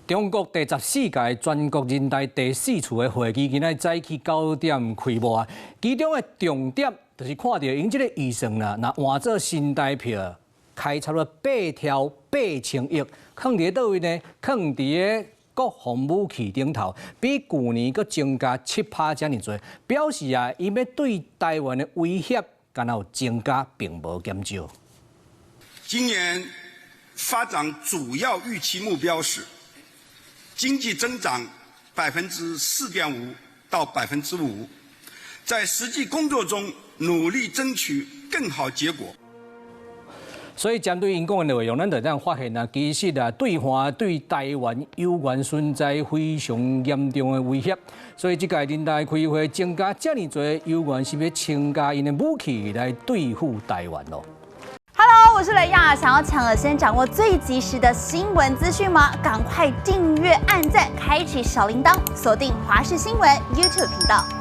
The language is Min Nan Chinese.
中國第十四屆全國人大第四次的會議，今仔早起9點開幕啊。其中的重點就是看著𪜶這个預算啦，若換做新台票，開差不多8兆8千億，囥佇佗位呢？囥佇個國防武器頂頭，比舊年閣增加7趴遮爾濟，表示啊，伊欲對台灣的威脅，敢若有增加，並無減少。今年發展主要預期目標是經濟增長4.5%到5%，在實際工作中努力爭取更好結果。所以針對𪜶講的內容，咱就會當發現啊，其實啊，對岸對台灣猶原存在非常嚴重的威脅。所以這屆人大開會增加遮爾濟，猶原是欲增加𪜶的武器來對付台灣囉。 Hello，我是雷亞，想要搶先掌握最及時的新聞資訊嗎？趕快訂閱、按讚、開啟小鈴鐺，鎖定華視新聞 YouTube 頻道。